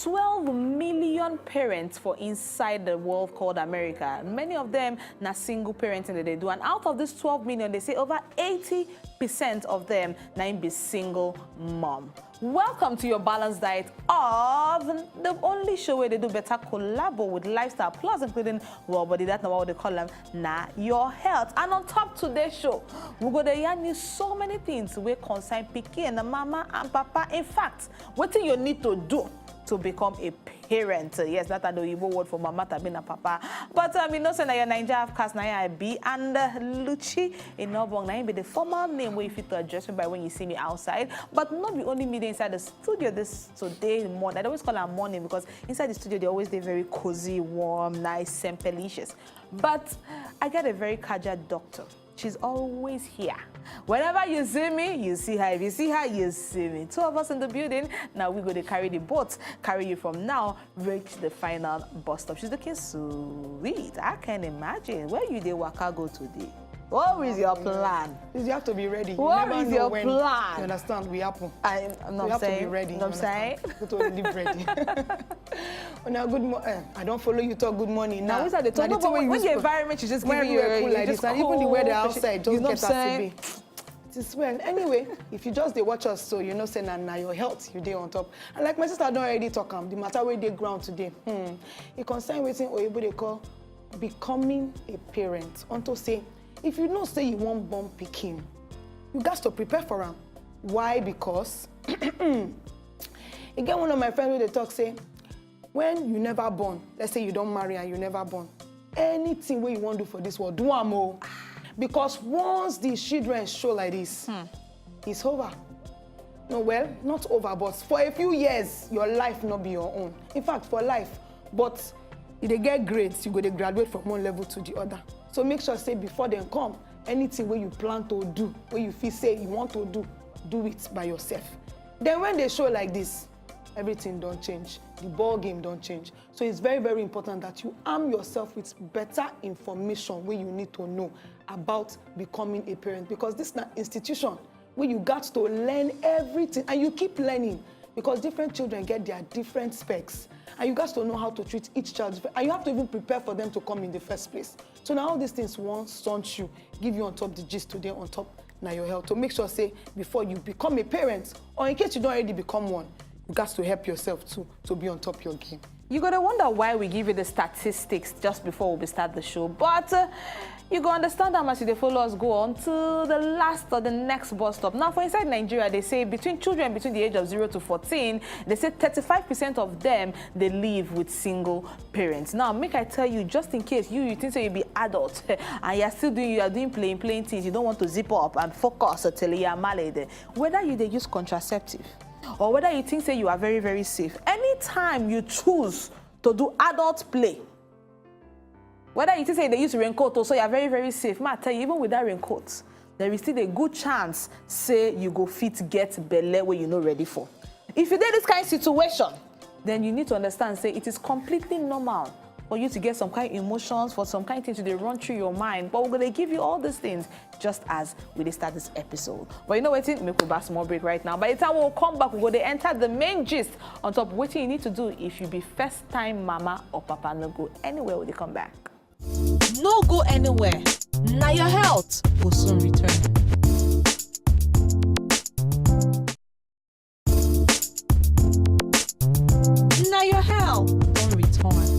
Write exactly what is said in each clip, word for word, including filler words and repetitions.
twelve million parents for inside the world called America. Many of them na single parenting that they do. And out of this twelve million, they say over eighty percent of them na im be single mom. Welcome to your balanced diet of the only show where they do better collabo with lifestyle plus including well body. That number what they call them na your health. And on top today's show, we go to yarn you so many things wey concern pikin, mama and papa. In fact, wetin you need to do to become a parent. Yes, that are the Igbo word for mama tabi na papa. But um, you know, say na your Naija half caste na I be and uh, Luchi Inobong na im be the formal name wey you fit to address me by when you see me outside. But not be only me dey inside the studio this today morning. I always call her morning because inside the studio they always dey very cozy, warm, nice, and delicious. But I get a very casual doctor. She's always here. Whenever you see me, you see her. If you see her, you see me. Two of us in the building. Now we go to carry the boat, carry you from now, reach the final bus stop. She's looking sweet. I can imagine. Where you dey waka go today? What is your plan? You have to be ready. You What never is know your when. plan? You understand? We happen. I, I'm We not have to be saying. ready. I'm You not saying. understand? You have to live ready. Oh, now good morning. I don't follow you talk good morning. Now, Nah. we said the Nah, talk, but way when you the spoke. environment is just When giving you everywhere a, cool like it's this, and even the cold, weather but outside, you just know get what I'm saying? Saturday. It is well. Anyway, if you just dey watch us, so you know say na na your health you dey on top. And like my sister don already talk am, the matter wey dey ground today, hmm, e concern wetin oyibo dey call becoming a parent. Unto say, if you know say you wan born pikin, you gats to prepare for am. Why? Because e get one of my friend wey dey talk say, when you never born, let's say you don marry and you never born, anything wey you wan do for this world, do am o. Because once the children show like this, it's over. No, well, not over, but for a few years, your life no be your own. In fact, for life, but you dey get grades, you go dey graduate from one level to the other. So make sure say before dem come, anything wey you plan to do, wey you feel say you want to do, do it by yourself. Then when they show like this, everything don change. The ball game don change. So it's very, very important that you arm yourself with better information wey you need to know about becoming a parent, because this na institution wey you got to learn everything, and you keep learning, because different children get their different specs, and you got to know how to treat each child different, and you have to even prepare for them to come in the first place. So now all these things won't stunt you, give you on top the gist today on top na your health. To make sure say before you become a parent, or in case you don't already become one, you got to help yourself too to be on top your game. You gotta wonder why we give you the statistics just before we start the show, but uh, you go understand how much they follow us go on to the last or the next bus stop. Now, for inside Nigeria, they say between children between the age of zero to fourteen, they say thirty-five percent of them they live with single parents. Now, make I tell you, just in case you you think say you be adult and you're still doing you are doing playing playing things, you don't want to zip up and focus till you're married. Whether you they use contraceptive or whether you think say you are very very safe, anytime you choose to do adult play, whether you think say they use raincoat or so you're very very safe, ma tell you, even with that raincoat, there is still a good chance say you go fit get belle where you know ready for. If you did this kind of situation, then you need to understand say it is completely normal for you to get some kind of emotions, for some kind of things to dey run through your mind. But we're gonna give you all these things just as we dey start this episode. But you know what? Make we back small break right now. By the time we'll come back, we're gonna enter the main gist on top what you need to do if you be first time mama or papa. No go anywhere when you come back. No go anywhere. Now your health will soon return. Now your health don't return.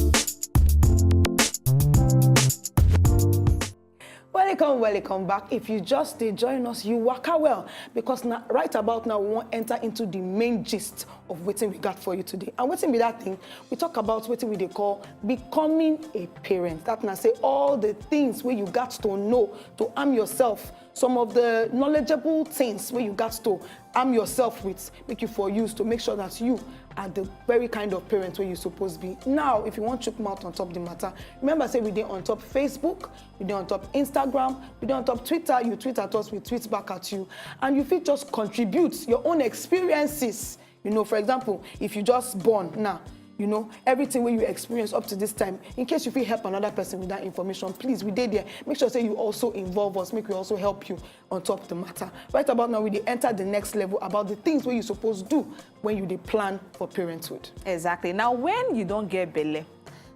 Welcome, welcome back. If you just dey join us, you waka well, because now, right about now, we wan enter into the main gist of wetin we got for you today. And wetin be that thing? We talk about wetin we dey call becoming a parent. That na say all the things wey you got to know to arm yourself, some of the knowledgeable things wey you got to arm yourself with, make you for use to make sure that you are the very kind of parent wey you suppose be. Now, if you wan chook mouth on top the matter, remember say we dey on top Facebook, we dey on top Instagram, we dey on top Twitter. You tweet at us, we tweet back at you. And you fit just contribute your own experiences. You know, for example, if you just born now, you know, everything wey you experience up to this time. In case you fit help another person with that information, please, we dey there. Make sure say you also involve us, make we also help you on top of the matter. Right about now, we dey enter the next level about the things wey you suppose do when you dey plan for parenthood. Exactly. Now, when you don get belle,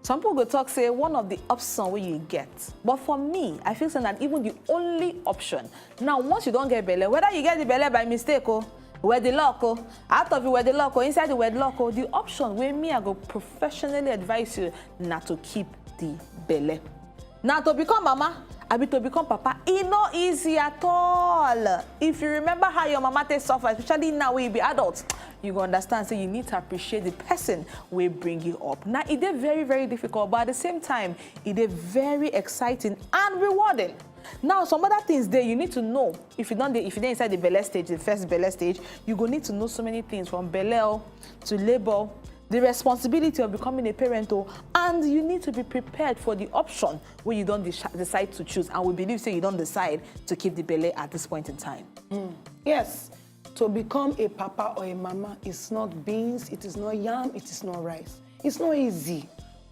some people go talk say one of the option wey you get. But for me, I feel say na even the only option. Now, once you don get belle, whether you get the belle by mistake o, wedlock o, out of the wedlock o, inside the wedlock o, the option wey me I go professionally advise you na to keep the belle. Na to become mama, abi to become papa, e no easy at all. If you remember how your mama take suffer, especially now wey you be adult, you go understand say you need to appreciate the person wey bring you up. Na e dey very, very difficult, but at the same time, e dey very exciting and rewarding. Now, some other things dey you need to know. If you don dey, if you dey inside the belle stage, the first belle stage, you go need to know so many things, from belle to labor, the responsibility of becoming a parent o, and you need to be prepared for the option wey you don deci- decide to choose, and we believe say you don decide to keep the belle at this point in time. Yes, to become a papa or a mama is not beans, it is not yam, it is not rice. It's not easy.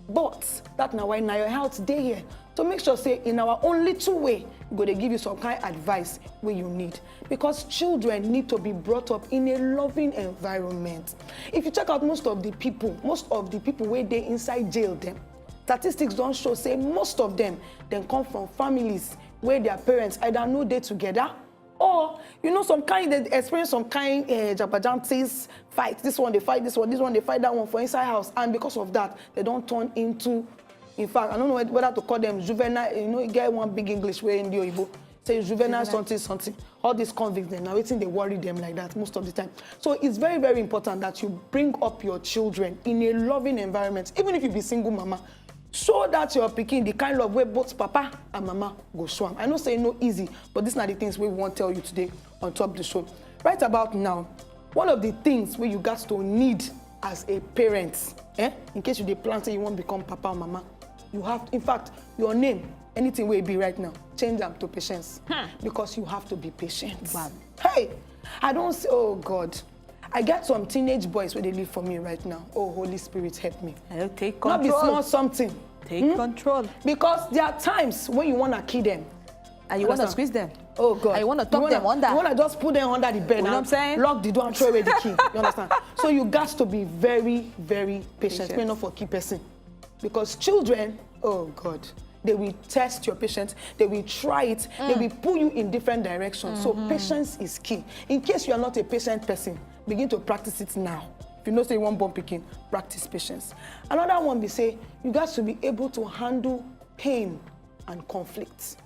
But that na why Na Your Health dey here to make sure say in our own little way, we go dey give you some kind advice wey you need, because children need to be brought up in a loving environment. If you check out most of the people, most of the people wey dey inside jail dem, statistics don show say most of them, dem come from families where their parents either no dey together, or, you know, some kind, they experience some kind uh, jabajam things, fight. This one, they fight this one, this one, they fight that one for inside house. And because of that, they don't turn into, in fact, I don't know whether to call them juvenile, you know, you get one big English way in the Oyibo, say juvenile something, something. All these convicts, dem, na wetin dey worry them like that most of the time. So it's very, very important that you bring up your children in a loving environment, even if you be single mama. Show that your pikin the kind love wey both papa and mama go show am. I know say e no easy, but these na the things wey we wan tell you today on top the show. Right about now, one of the things wey you gats to need as a parent, eh, in case you dey plan say you wan become papa or mama, you have, in fact, your name, anything wey e be right now, change am to Patience, because you have to be patient. Hey, I don say, oh God, I get some teenage boys wey dey live for me right now. Oh, Holy Spirit, help me. I don't take Not be control. Small something. Take control. Because there are times when you wanna kill them. And you wanna Understand? Squeeze them. Oh God. And you wanna top wanna, them under. You wanna just put them under the bed. You know what I'm saying? Lock the door and throw away the key. You understand? So you got to be very, very patient. Patient. May not for key person. Because children, oh God, they will test your patience. They will try it. They will pull you in different directions. So patience is key. In case you are not a patient person, begin to practice it now. If you know say you wan born pikin, practice patience. Another one be say you got to be able to handle pain and conflict.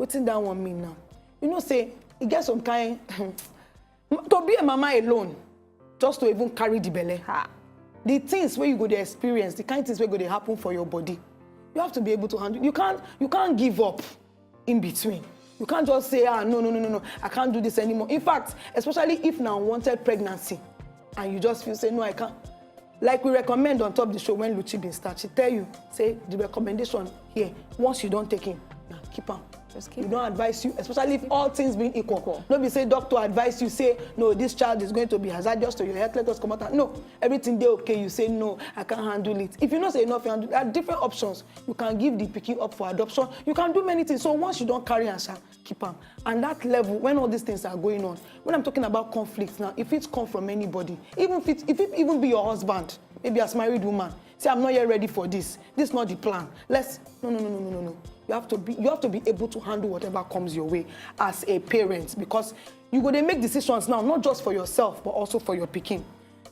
Wetin that one mean now? You know say e get some kind to be a mama alone, just to even carry the belle. The things wey you go dey experience, the kind things wey go dey happen for your body, you have to be able to handle. You can't, you can't give up in between. You can't just say, ah, no, no, no, no, no, I can't do this anymore. In fact, especially if na unwanted pregnancy, and you just feel say, no, I can't. Like we recommend on top the show when Luchi been start, she tell you, say the recommendation here, once you don take him, now keep am. Just keep We don advise you, especially if all things being equal. No be say doctor advise you, say, no, this child is going to be hazardous to your health, let us come out. No, everything dey okay. You say, no, I can't handle it. If you know say you no fit handle, there are different options. You can give the pikin up for adoption. You can do many things. So once you don carry am, sha, keep am. And that level, when all these things are going on, when I'm talking about conflict now, if it come from anybody, even if it, if it even be your husband, maybe as married woman, say, I'm not yet ready for this. This is not the plan. Let's, no, no, no, no, no, no, no. You have to be, you have to be able to handle whatever comes your way as a parent, because you go dey make decisions now, not just for yourself, but also for your pikin.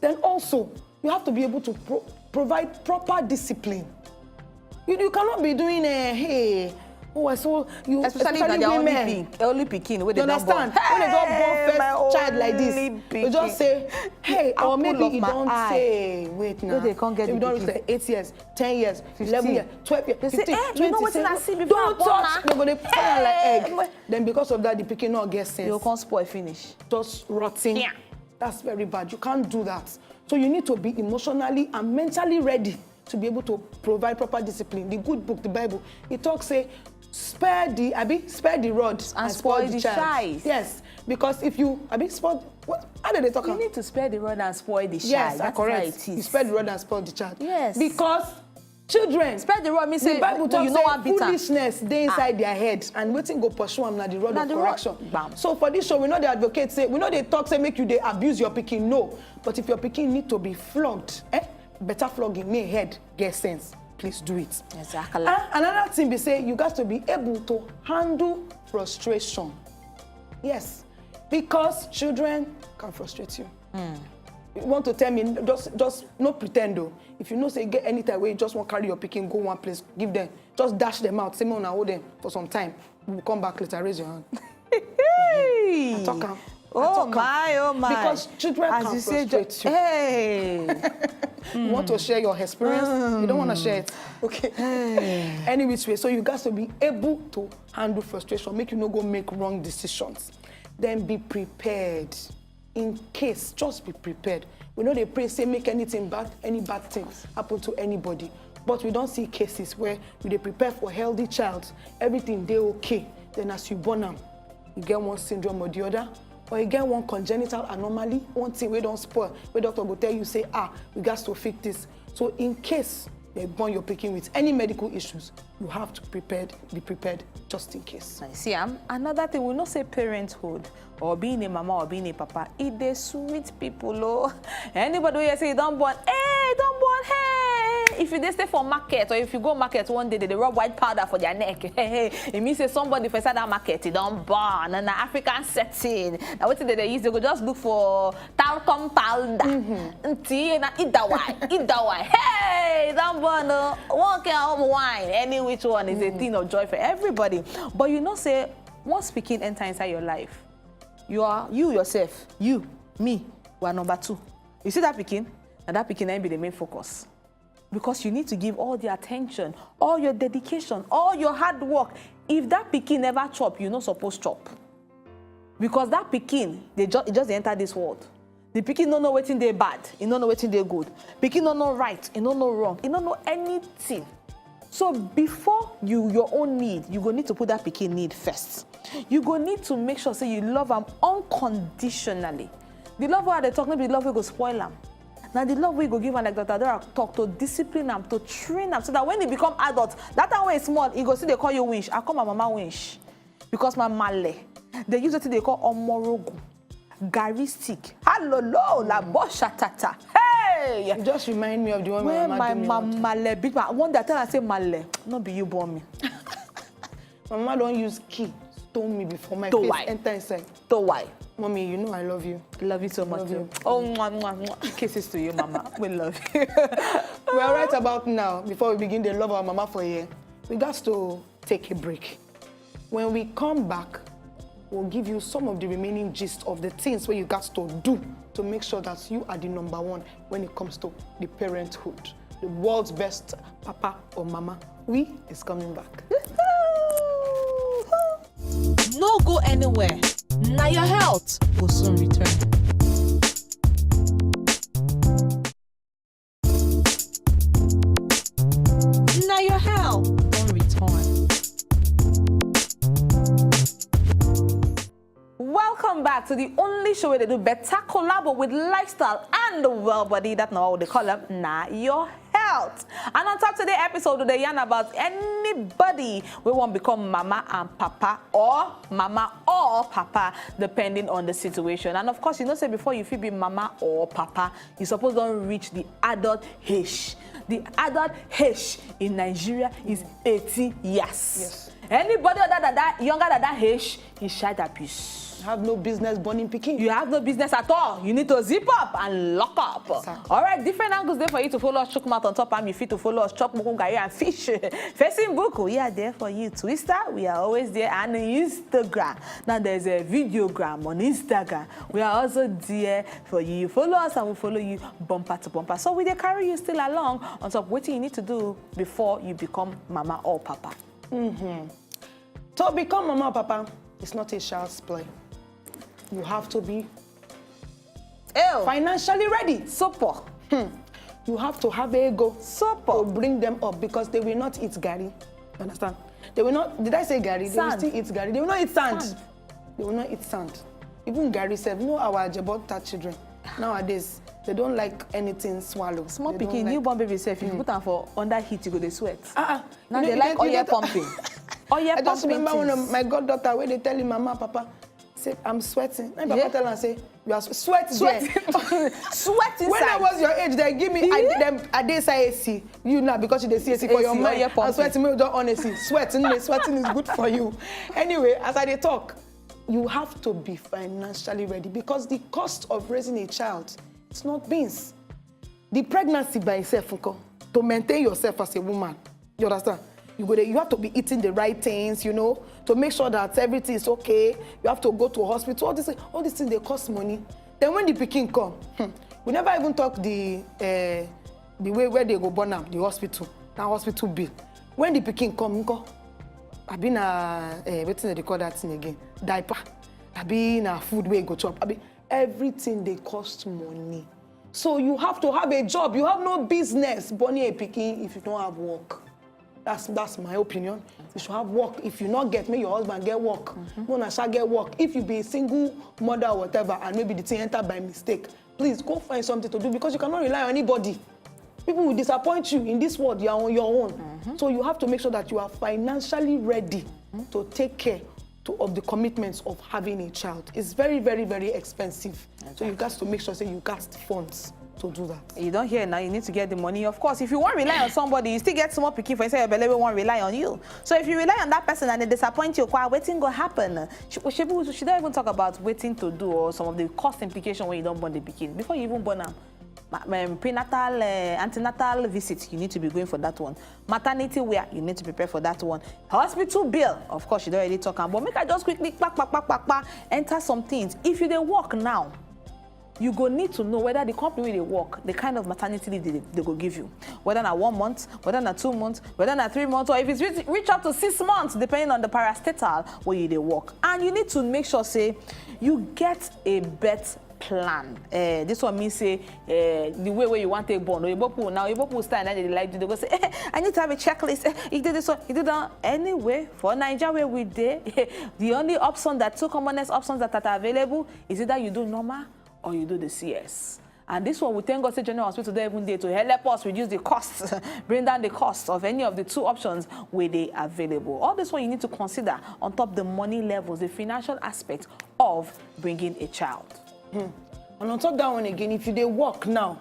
Then also, you have to be able to pro- provide proper discipline. You, you cannot be doing a, hey, oh, I saw you, Especially if na their only women. Pikin, only pikin wey You dey don born. Understand? When they don born Hey, first my child like this, only you just pikin. Say, hey, or Apple maybe of you my don't eye. say, wait now. They can't get If the you don't reach pikin. like eight years, ten years, eleven Fifteen. Years, twelve years, They say, fifteen, eh, you know twenty, wetin I say, see before I don't born touch. Na? They go dey put am like Hey, egg. my- Then because of that, the pikin no get sense. You go come spoil finish. Just rotten. Yeah. That's very bad. You can't do that. So you need to be emotionally and mentally ready to be able to provide proper discipline. The good book, the Bible, it talks say, spare the, abi, spare the rod and, spoil the child. Yes, because if you, abi, spoil, What? How do they talk? You am? Need to spare the rod and spoil the child. Yes, That's correct. How it is. You spare the rod and spoil the child. Yes. Because children, Spare the rod means the say Bible no, talks you know say what bitter. Foolishness dey inside their head, and wetin go pursue am na the rod Na of the rod. correction. Bam. So for this show, we no dey advocate say, we no dey talk say make you dey abuse your pikin. No, but if your pikin need to be flogged, eh, better flogging, make head get sense. Please do it. Exactly. And another thing be say you got to be able to handle frustration. Yes, because children can frustrate you. You want to tell me, just just no pretend though. If you know say get anytime where you just want carry your pikin go one place, give them, just dash them out, say make una hold them for some time. We will come back later. Raise your hand. Hey. I talk am. I Oh talk am. My, oh my. Because children As can you say, frustrate ju- you. Hey. You want to share your experience? You don't want to share it. Okay. Any which way. So you got to be able to handle frustration, make you no go make wrong decisions. Then be prepared. In case, just be prepared. We no dey pray say make anything bad, any bad thing happen to anybody. But we don see cases where we dey prepare for healthy child, everything dey okay. Then as you born am, you get one syndrome or the other, or you get one congenital anomaly, one thing wey don spoil, wey doctor go tell you say, ah, we gats to fix this. So in case they born your pikin with any medical issues, you have to prepared, be prepared just in case. I see. Um, another thing, we know say parenthood or being a mama or being a papa, it dey sweet people. Oh, anybody wey say you don born, hey, don born, hey. If you dey stay for market or if you go market one day, they dey rub white powder for their neck. Hey, hey, it means say somebody for inside that market, he don born. And na African setting. Now wetin they dey use, they go just look for talcum powder. Nti na idawai, idawai. Hey, don born. Oh, one can home wine. Any which one is a thing of joy for everybody. But you know say once pikin enter inside your life, you are you yourself, you, me, we are number two. You see that pikin? And that pikin na be the main focus. Because you need to give all the attention, all your dedication, all your hard work. If that pikin never chop, you no suppose chop. Because that pikin, they ju- e just dey enter this world. The pikin no know wetin dey bad, e no know wetin dey good. Pikin no know right, e no know wrong, e no know anything. So before you your own need, you go need to put that pikin need first. You go need to make sure say you love am unconditionally. The love wey I dey talk no be the love wey go spoil am. Na the love wey go give am, like Doctor Adora talk, to discipline am, to train am, so that when he become adult, that time wey he small, he go still dey call you winch. I call my mama winch because my male dey use wetin dey call omorogun, garri stick, halolo, labo shatata. Hey! You just remind me of the one Where my my mama do me one time. mama le big man. One day I tell her say male, no be you born me. My mama don use key stone me before. My To face why? Enter inside. To why? Mommy, you know I love you. I love you so much Love too. You. Oh, mwah, mwah, mwah. Kisses to you, mama. We love you. Well, right about now, before we begin to love our mama for here, we got to take a break. When we come back, we'll give you some of the remaining gist of the things where you got to do to make sure that you are the number one when it comes to the parenthood. The world's best papa or mama. We is coming back. No go anywhere. Na your health go soon return. Na your health don return. Welcome back to the only show where they do better collabo with lifestyle and the well body. That now what they call them. Na your health. And on top today episode, they yarn about anybody we want become mama and papa or mama or papa, depending on the situation. And of course, you know, say before you feel be mama or papa, you suppose don't reach the adult age. The adult age in Nigeria is eighteen years. Yes. Anybody other than that, younger than that age, is child abuse. Have no business burning picking. You have no business at all. You need to zip up and lock up. Exactly. All right, different angles there for you to follow us. Check out on top and you fit to follow us. Chop Mukungari and Fish. Facebook, we are there for you. Twitter, we are always there. And Instagram. Now there's a videogram on Instagram. We are also there for you. You follow us and we follow you bumper to bumper. So we dey carry you still along on top. What you need to do before you become mama or papa. To become mama or papa, it's not a child's play. You have to be Ew. Financially ready. Super. You have to have ego Super. To bring them up because they will not eat garri. You understand? They will not. Did I say garri? They Sand. Will still eat garri. They will not eat sand. Sand. They will not eat sand. Even garri sef, you know our Ajebota children nowadays, they don't like anything swallow. Small They don't pikin, like- newborn baby sef, if you put am for under heat, you go dey sweat. Ah, ah. Now You they know, like you know, you oil know, pumping. Oil I just pumping remember one of things. My goddaughter, where they tell him, "Mama, Papa," say, "I'm sweating." My Yeah. papa tell her, say, "You are swe- sweat there." Sweat, sweat When I inside. Was your age, they give me I, Yeah. them, I dey say A C. You now, because you dey see A C for your A C, mind. oil I'm pumping. Sweating, me don't honestly. Sweating, me, sweating is good for you. Anyway, as I dey talk, you have to be financially ready because the cost of raising a child, it's not beans. The pregnancy by itself, nko, to maintain yourself as a woman, you understand? You go there, you have to be eating the right things, you know, to make sure that everything is okay. You have to go to hospital. All these, all these things, they cost money. Then when the pikin come, hmm, we never even talk the uh, the way where they go born am, the hospital, that hospital bill. When the pikin come, nko, abi na uh, wetin they call that thing again? Diaper. Abi na food wey go chop. Abi everything they cost money. So you have to have a job. You have no business born a pikin if you don't have work. That's that's my opinion. You should have work. If you not get, make your husband get work. Mm-hmm. Una shall get work. If you be a single mother or whatever, and maybe the thing enter by mistake, please go find something to do because you cannot rely on anybody. People will disappoint you in this world. You are on your own. Mm-hmm. So you have to make sure that you are financially ready mm-hmm. to take care to, of the commitments of having a child. It's very, very, very expensive. Exactly. So you got to make sure say you got funds to do that. You don't hear now, you need to get the money. Of course, if you want to rely on somebody, you still get small pikin for inside your belly, won't rely on you. So if you rely on that person and they disappoint you, kwa, wetin go happen? She, she, she don't even talk about waiting to do or some of the cost implication when you don't born the pikin. Before you even born am, um, prenatal, uh, antenatal visit, you need to be going for that one. Maternity wear, you need to prepare for that one. Hospital bill, of course, you don't already talk about. Make I just quickly pa, pa, pa, pa, pa, enter some things. If you dey work now, you go need to know whether the company where they work, the kind of maternity leave they, they go give you. Whether na one month, whether na two months, whether na three months, or if it's reach, reach up to six months, depending on the parastatal where you they work. And you need to make sure say you get a bet plan. Uh, this one means say uh, the way where you want to born. Oyibo people now, Oyibo people style now they like do. They go say, eh, I need to have a checklist. Eh, you do this one, you do that. Anyway, for Nigeria where we dey, the only option that two commonest options that are available is either you do normal or you do the C S. And this one, we thank God say General Hospital dey even there to help us reduce the costs, bring down the cost of any of the two options where they available. All this one you need to consider on top the money levels, the financial aspect of bringing a child. Hmm. And on top that one again, if you dey work now,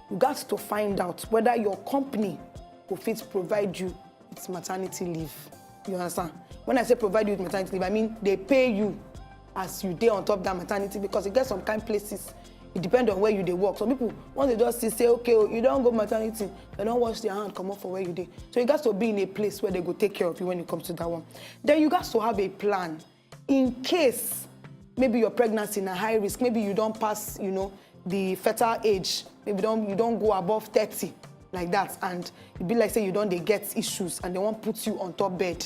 you got to find out whether your company will fit provide you with maternity leave. You understand? When I say provide you with maternity leave, I mean they pay you as you dey on top that maternity because you get some kind places. It depends on where you dey work. Some people, once they just see, say, okay, oh, you don't go maternity, they don't wash their hand, come up for where you dey. So you got to be in a place where they go take care of you when it comes to that one. Then you got to have a plan in case maybe your pregnancy in a high risk, maybe you don't pass, you know, the fertile age, maybe don't you don't go above thirty like that, and it be like say you don't they get issues and they won't put you on top bed,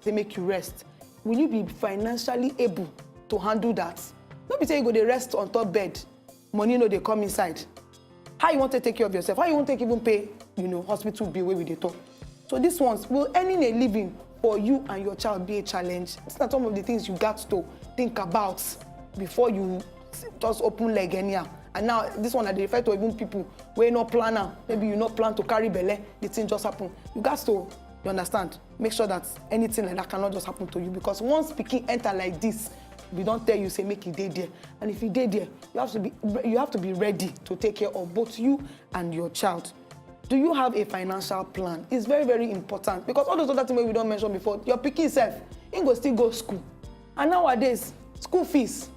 they make you rest. Will you be financially able to handle that? Not be say you go dey rest on top bed, money no dey come inside. How you want to take care of yourself? How you want to even pay, you know, hospital bill where we dey talk? So these ones, will earning a living for you and your child be a challenge? These are some of the things you got to think about before you just open leg anyhow. And now this one, I dey refer to even people wey no plan am. Maybe you no plan to carry belle, the thing just happen. You got to, you understand, make sure that anything like that cannot just happen to you because once pikin enter like this, we don't tell you say make e dey there. And if e dey there, you have to be you have to be ready to take care of both you and your child. Do you have a financial plan? It's very, very important because all those other things we don't mention before, your pikin self, he go still go school. And nowadays, school fees.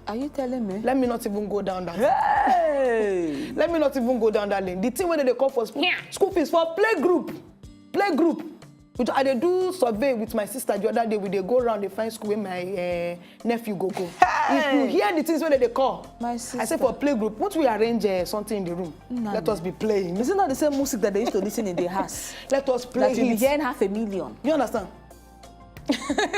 Are you telling me? Let me not even go down that. Hey! Let me not even go down that lane. The thing where they call for school, school fees for play group, play group. Which I dey do survey with my sister the other day. We dey go around, they find school where my uh, nephew go go. Hey! If you hear the things where they call, My I sister. Say for play group, won't we arrange uh, something in the room? No, Let no. Us be playing. Is it not the same music that they used to listen in the house? Let us play That you'll be it. Hearing half a million. You understand?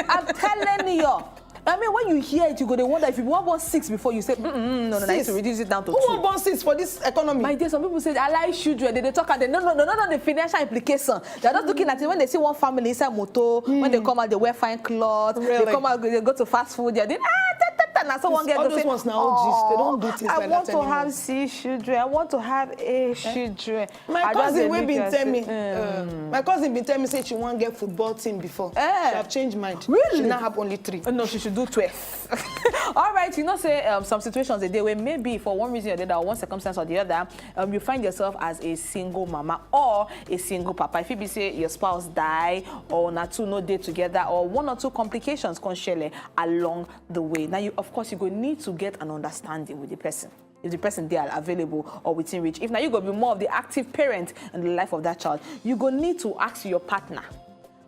I'm telling you. I mean, when you hear it, you go. They wonder if you want one six before you say, mm, mm, no, no, no, I need Six. To reduce it down to Who two. Won't born six for this economy? My dear, some people say, "I like children." They, they talk and they no, no, no, no, no, the financial implication. They're not looking at it when they see one family inside motor. When they come out, they wear fine clothes. They Really? Come out, they go to fast food. They did ah, ta, ta, ta, Na so one girl All go those say, ones na old gist. They don't do things I like want that to anymore. Have C children. I want to have A children. My I just cousin dey wey look bin and tell say, me, mm. uh, my cousin bin tell me say she wan get football team before. Eh. She have changed mind. Really? She now have only three. Uh, No, she should do twelve. All right, you know, say um, some situations a day where maybe for one reason or the other, one circumstance or the other, um, you find yourself as a single mama or a single papa. If you be say your spouse die or na two no day together or one or two complications come shele along the way. Now, you of course you go need to get an understanding with the person. If the person they are available or within reach. If now you go be more of the active parent in the life of that child, you go need to ask your partner.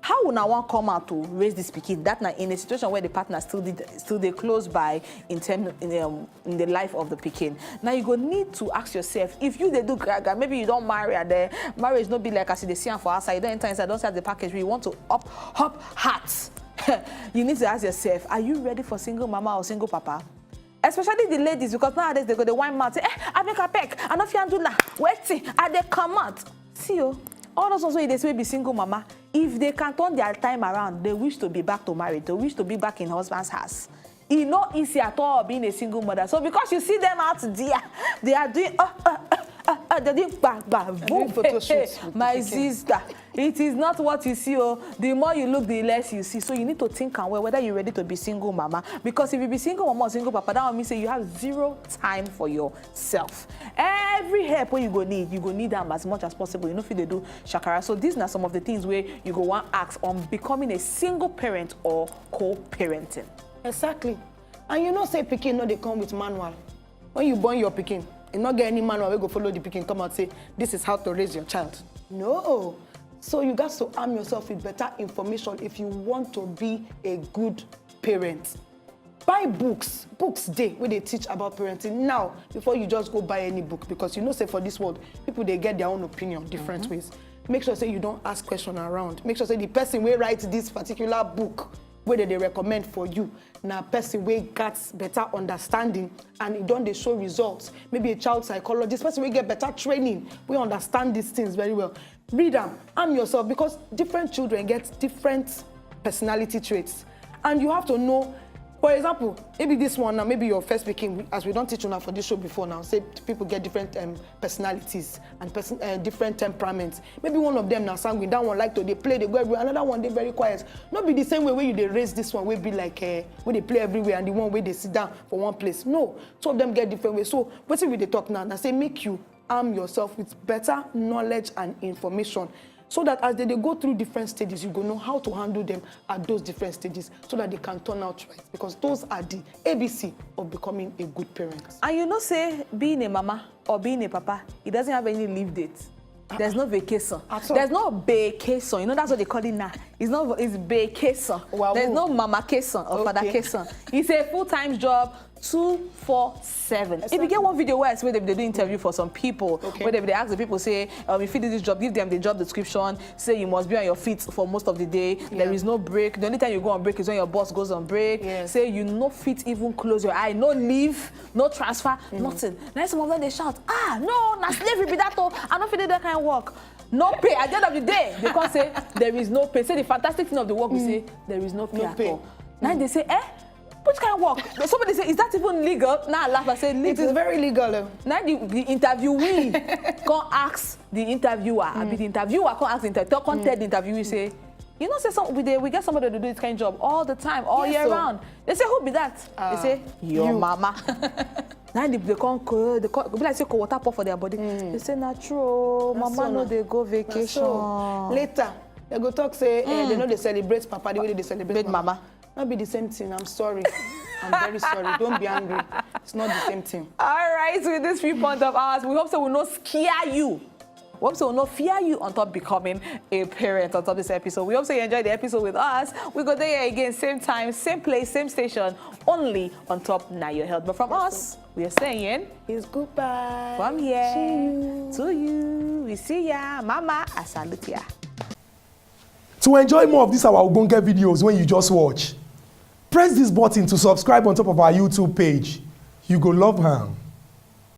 How una wan come out to raise this pikin? That na in a situation where the partner still did, still dey close by in term in, um, in the life of the pikin. Now you go need to ask yourself if you dey do graga, maybe you don marry and the marriage no be like as you dey see am for outside, you don enter inside, don see the package, you want to up hop heart. You need to ask yourself, are you ready for single mama or single papa? Especially the ladies, because nowadays they go the wine mouth say, eh, I make a peck, I no fit handle am. Wetin? I dey come out. See, oh, all those ones wey dey say be single mama, if they can turn their time around, they wish to be back to married, they wish to be back in husband's house. E no easy at all being a single mother. So because you see them out there, they are doing, uh, uh, uh, uh, uh, they're doing bang, bang, boom. Doing photo shoots with My the pikin. Sister, it is not what you see. Oh, the more you look, the less you see. So you need to think and well whether you're ready to be single mama. Because if you be single mama or single papa, that will mean say you have zero time for yourself. Every help wey you go need, you go need them as much as possible. You know, fit dey do shakara. So these are some of the things where you go want ask on becoming a single parent or co-parenting. Exactly. And you know say pikin no dey come with manual. When you born your pikin, you no get any manual wey go follow the pikin come out say this is how to raise your child. No. So you got to arm yourself with better information if you want to be a good parent. Buy books, books dey wey dey teach about parenting now before you just go buy any book, because you know say for this world people dey get their own opinion different ways. Make sure say you don ask question around. Make sure say the person wey write this particular book wey dem dey recommend for you na person wey gat better understanding and e don dey show results. Maybe a child psychologist, person wey get better training, wey understand these things very well. Read am, arm yourself, because different children get different personality traits, and you have to know. For example, maybe this one now, maybe your first pikin, as we don teach una for this show before now, say people get different um, personalities and person, uh, different temperaments. Maybe one of them na sanguine, that one like to dey play, dey go everywhere. Another one dey very quiet. No be the same way wey you dey raise this one wey be like uh, wey dey play everywhere and the one wey dey sit down for one place. No, two of them get different ways. So wetin we dey talk now na say make you arm yourself with better knowledge and information, so that as they dey go through different stages, you go know how to handle them at those different stages, so that they can turn out right, because those are the A B C of becoming a good parent. And you know, say being a mama or being a papa, it doesn't have any leave date. There's no vacation. At all. There's no vacation. You know, that's what they call it now. It's not. It's vacation. Wow. There's no mama cation or father Okay. Cation. It's a full-time job, two four seven. If you get one video where I see where they, they do interview for some people, Okay. Where they, they ask the people, say, um, if you do this job, give them the job description. Say you must be on your feet for most of the day. There Yeah. Is no break. The only time you go on break is when your boss goes on break. Yes. Say you no fit even close your eye, no leave, no transfer, nothing. Now some of them they shout, ah, no, na slavery be that. Oh, I no fit do that kind of work. No pay. At the end of the day, they come say there is no pay. Say the fantastic thing of the work, we say there is no pay No at pay. all. Now they say, eh, which kind of work? Somebody say, is that even legal? Now I laugh. I say It is legal. Very legal. Oh. Now the, the interviewee come ask the interviewer. I be the interviewer come ask the interviewer. Come tell the interviewee say, you know, say some we dey, we get somebody to do this kind of job all the time, all Yes, year sir. Round. They say, who be that? Ah, They say your you. Mama. Now they, they come co- they come, be like say cold water pour for their body. They say na true. Oh, Na mama so no na. dey go Na vacation. So, later, they go talk say eh, they no dey celebrate papa the way they dey celebrate Big mama. Not be the same thing. I'm sorry. I'm very sorry. Don't be angry. It's not the same thing. All right, with this viewpoint of ours, we hope so we no scare you. We hope so we no fear you on top becoming a parent on top this episode. We hope so you enjoy the episode with us. We go there again, same time, same place, same station, only on top Now Your Health. But from us, we are saying It's goodbye. From here See you. To you, we see ya, Mama. I salute ya. To enjoy more of these our ogbonge videos when you just watch, press this button to subscribe on top of our YouTube page. You go love am.